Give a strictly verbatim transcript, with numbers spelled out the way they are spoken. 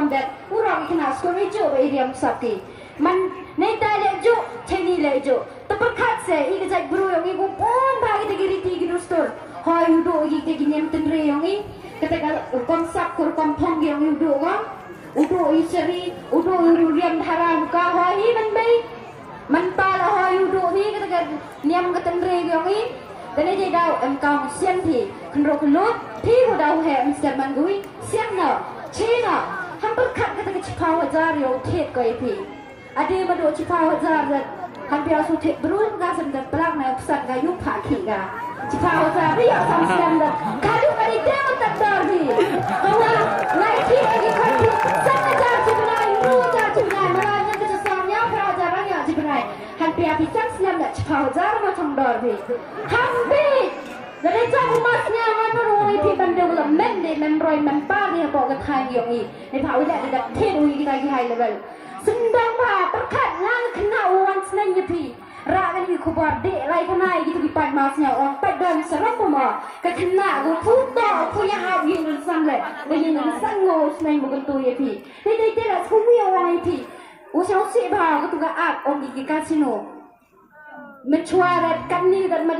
Bad u rong i khynnah skul i juh ba i riam sap ki. Man nei ta leh juh, cheni leh juh. Te pyrkhat se i ka jaitbru yong i, ko pun ba kita ki riti ki dustur. Hoi u duh i kita ki niam tynre yong i. Kata ka rukom sap, ka rukom phong yong i u duh ko. U duh i seri, u duh i riam dhara u ka, hoi i man bei. Man pa la hoi u duh hi kata ka niam ka tynre yong i. Kane dei daw em kam sian phi. Khynro khynlut phi ko daw he em sian man gui. Sian no, chi no. Ham pyrkhat kata ka chiphaw hajar yow thied ko i phi. Ade ma duh chiphaw hajar dat. Ham pia su thied bru ka sem dat plak na psan ka yu pha khi ka. Chiphaw hajar ri yow sam sian dat. Ka yu ka dei dang tat dor hi. Kawa lai thied ki khot hi. San hajar chi bnai, ru hajar chi bnai. Mala nyan ka sa nyau phra hajar rang ya chi bnai. Han pia phi san slem da chiphaw hajar ma chong dor phi. Ham phi. Da dei chong ma snya ma no ro i phi ban development de mem roi mem par ni hapoh ka thaiñ yong i. Ni pha u da da thied u i kita ki high level. Sendang pha pyrkhat ngan kena u wan sneng ya phi. Ra kan ki khubor de lai kena i kita ki pan ma snya ong pat don seram puma. Ka kena u phu to phu ya hau yin run san le. Ka yin run san ngo sneng mu kan tu ya phi. Te te te la sku wi ong i phi. U sha u si ba ka tu ka ap ong ki ki casino. Menchwa rat kan ni rat ma